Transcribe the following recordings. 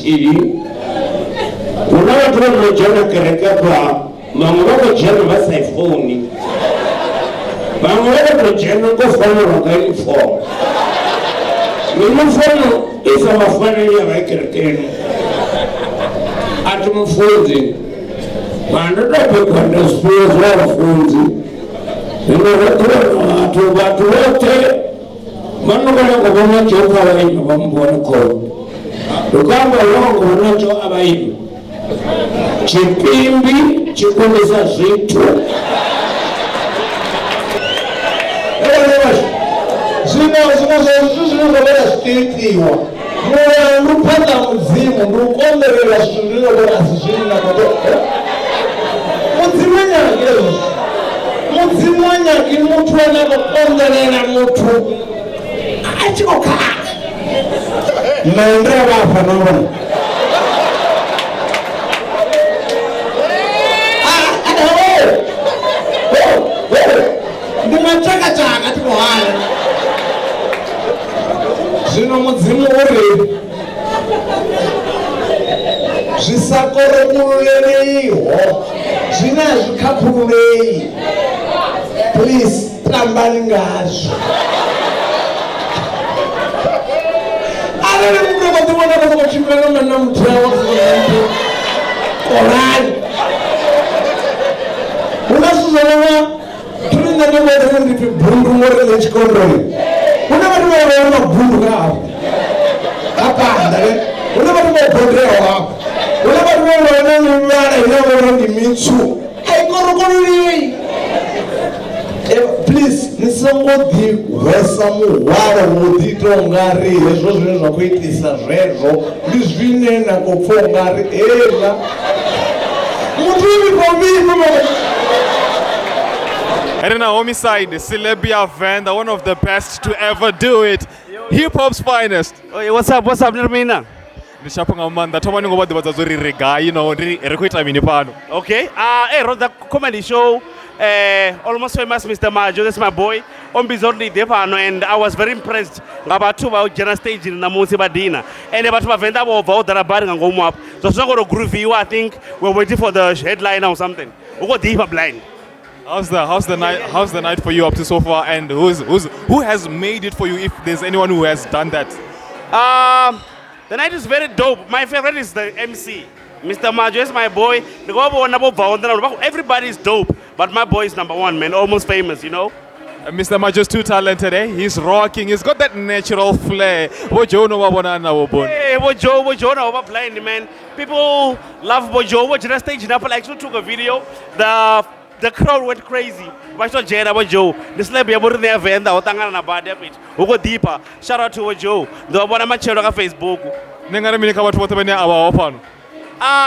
tshithihi. Hu na vhathu vha no dzhena kereke afha, vhaṅwe vha khou dzhena vha sa i funi, vhaṅwe vha khou tou dzhena ngo fanelwa nga uniform. Yunifomo i sa vha faneli a vha i kerekeni. A thi mufunzi, mara ndo tou bebwa nda zwifhiwa zwa vhafunzi. Zwino ro ḓi wana vhathu, vhathu vhoṱhe vha no khou nyaga u vhona Joe kha vha ime vha mu vhone khona. Ndi khou amba uri vha khou vhona Joe a vha ime. Tshipimbi tshi kundisa zwithu. Zwino zwiṅwe zwa zwithu zwine zwa vha zwi tea itiwa mulandu phanḓa ha Mudzimu ndi u konḓelela zwithu zwine zwa vha uri a si zwine na khou ṱoḓa. Mudzimu ha nyagi hezwo zwithu. Mudzimu ha nyagi muthu ane a khou konḓelela muthu a tshi khou khakha. Nṋe ndi a vha afha no vhona. Ndi matshakatshaka thi khou hana. Zwino Mudzimu u ri zwi sa korokululeleiho zwine a zwi khakhululei, please tambani ngazwo. Arali muthu a khou ḓivhona a khou sokou tshimbila nga munna muthihi wa sokou kolani, hu na zwithu zwo no nga thuri nṋe ndi vhona uri ndi pfi bundu ngori nṋe tshikondoni hu na vhathu vha vha mabundu nga hafha kha phanḓa ne hu na vhathu vho bodeaho hafha hu na vhathu vha vha na mivhala ine ya vha uri ndi mitswu a i korokololei. Please ni songo ḓi hwesa muhwalo wo ḓi ita ungari hezwo zwine zwa khou itisa zwezwo ndi zwine na khou pfha ungari heiḽa muthu u vhifha u vhifha. Ri na Homicide, Celebia Venda, one of the best to ever do it. Hip hop's finest. Oi, what's up, what's up, ni ri mina? Ndi shapho nga maanḓa. Thoma ni ngo vha ḓivhadza zwo ri ri gai no ri ri khou ita mini fhano. Okay. Hey, ro ḓa comedy show. Almost famous Mr. Majo, that's my boy. O mmbidza uri ndi ḓe fhano and I was very impressed nga vhathu vha u dzhena stage ṋamusi vha dina. And vhathu vha Venḓa vho bva o ḓala bari nga ngomu hafho. Zwa zwino khou grooviwa, I think we're waiting for the headliner or something. Hu khou ḓifha blind. How's the night for you up to so far, and who has made it for you, if there's anyone who has done that? The night is very dope. My favorite is the MC. Mr. Majo is my boy. Ndi khou vha vhona vho bvaho nḓila, everybody is dope, but my boy is number one, man. Almost famous, you know. Mr. Majo's too talented, eh? He's rocking. He's got that natural flair. Vho Joe no vha vhona na vho Boni. Hey, Bo Joe, Bo Joe na vha blind, man. People love Bo Joe. Bo dzhena stage na I actually took a video. The crowd went crazy. Vha tshi to dzhena Bo Joe. Ndi celeb ya vho riṋe ya Venḓa ho ṱangana na badi fhethu. Hu khou ḓifha. Shout out to Bo Joe. Ndi vha vhona matshelo kha Facebook. Ni nga ri mini kha vhathu vhoṱhe vhane a vha ho fhano?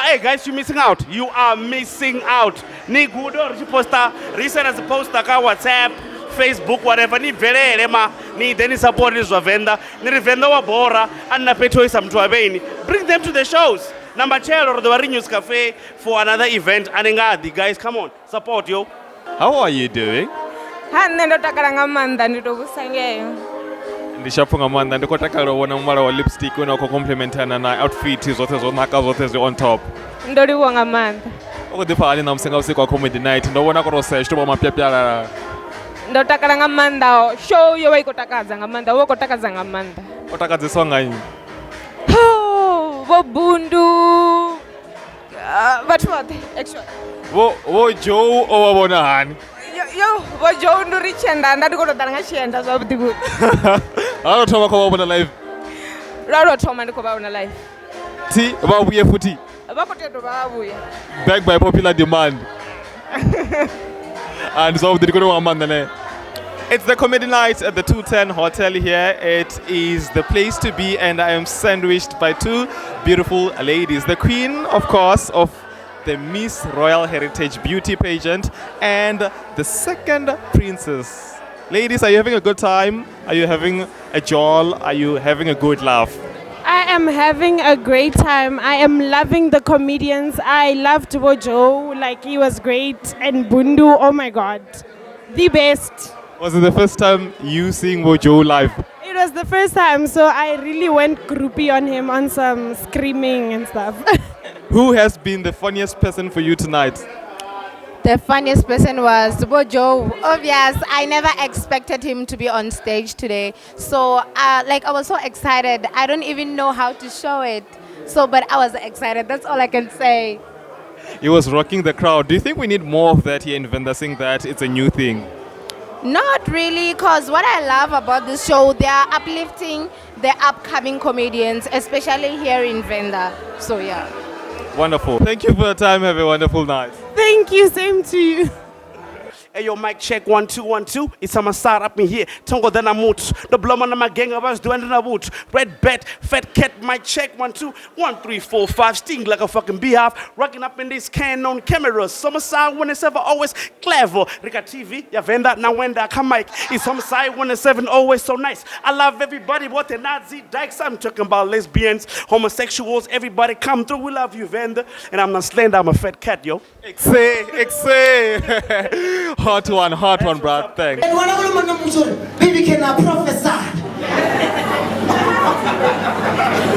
Hey guys, you're missing out. You are missing out. Ni gudo ri tshi posta, ri senda dzi poster kha WhatsApp, Facebook, whatever. Ni bvelele ma, ni ḓe ni support zwa Venḓa. Ni ri Venḓa wa bora, a nna fhethu ho isa muthu wa vheini. Bring them to the shows. Na matshelo ri ḓo vha ri News Cafe for another event. A ni nga ḓi guys, come on, support yo. How are you doing? Ha nṋe ndo takala nga maanḓa, ndi to vhusa ngeyo. Ndi shapho nga maanḓa, ndi khou takalela u vhona muvhala wa lipstick une wa khou complementana na outfit, zwoṱhe zwo naka, zwoṱhe zwi on top. Ndo livhuwa nga maanḓa. U khou ḓipfa hani ṋamusi nga vhusiku ha comedy night? Ndo vhona koro sesh to vha mapyapyalala. Ndo takala nga maanḓa, show yo vha i khou takadza nga maanḓa, wo vha khou takadza nga maanḓa. O takadzeswa nga nnyi? Vho Bundu, vhathu vhoṱhe actually. Vho Joe o vha vhona hani? Yo, Vho Joe ndi uri tshienda nda ndi khou tou ḓala nga tshienda zwavhuḓi vhuḓi. Ha lwo thoma khou vha vhona live? Lwa lwo thoma ndi khou vha vhona live. Thi vha vhuye futhi? Vha khou tea u dovha vha vhuya. Back by popular demand. And zwavhuḓi, ndi khou livhuwa nga maanḓa ne. It's the comedy night at the 210 Hotel here. It is the place to be, and I am sandwiched by two beautiful ladies. The queen, of course, of the Miss Royal Heritage Beauty Pageant and the second princess. Ladies, are you having a good time? Are you having a jol? Are you having a good laugh? I am having a great time. I am loving the comedians. I loved Bo Joe, like he was great. And Bundu, oh my God, the best. Was it the first time you seeing Bo Joe live? It was the first time, so I really went groupie on him on some screaming and stuff. Who has been the funniest person for you tonight? The funniest person was Bojo. Obvious. I never expected him to be on stage today. So, I was so excited. I don't even know how to show it. So, but I was excited. That's all I can say. He was rocking the crowd. Do you think we need more of that here in Venda, seeing that it's a new thing? Not really, because what I love about this show, they are uplifting the upcoming comedians, especially here in Venda. So, yeah. Wonderful. Thank you for your time. Have a wonderful night. Thank you. Same to you. Hey yo, mic check 1 2 1 2. It's a side up in here. Tongo then I'm out. The bloma na my gang of us doing the boot. Red bat, fat cat, mic check 1 2 1 3 4 5. Sting like a fucking beehive. Rocking up in this can on cameras. Summer side 107 always clever. Rika TV, ya venda na wenda come mic. It's homicide 107 always so nice. I love everybody. What the Nazi dykes. I'm talking about lesbians, homosexuals. Everybody come through. We love you, Venda. And I'm not slender. I'm a fat cat, yo. Exe, exe. Hot one, bruh. Thanks. And when I baby, can I prophesy?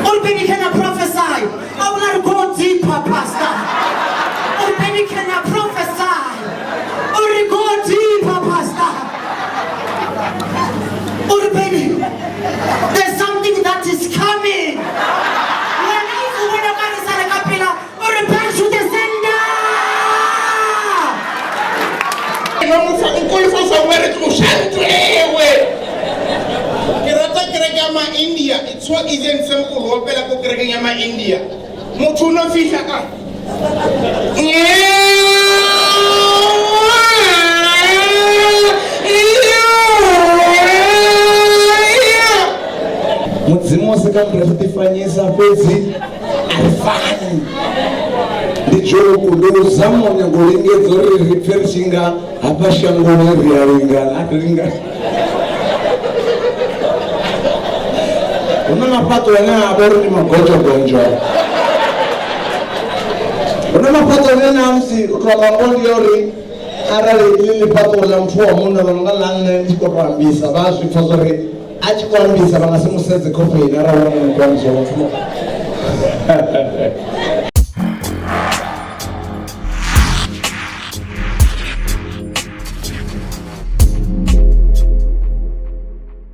Oh, baby, can I prophesy? I want to go deeper, Pastor. Oh, baby, can I prophesy? Oh, go deeper, Pastor. Oh, baby, there's something that is coming. When I back to the sender. India, it's so easy and simple. Go India. Motho no fihla ka. Mudzimu wa sika muthu ri tifanyisa fhedzi a ri fani. Ndi joke, ndi u zama u nyaga u lingedza uri ri pfe ri tshi nga hafha shangoni ri a lingana, a ri lingani. Hu na mafhaṱo ane a vha uri ndi magonzhogonzho. Hu na mafhaṱo ane na musi u tou amba ngoho ndi ya uri arali ḽi ḽifhaṱo ḽa muthu wa munna vha no nga ḽa nṋe ndi tshi khou tou ambisa vha a zwi pfha zwa uri a tshi khou ambisa vha nga si mu sedze khofheni arali hu na muthu wa mufumakadzi.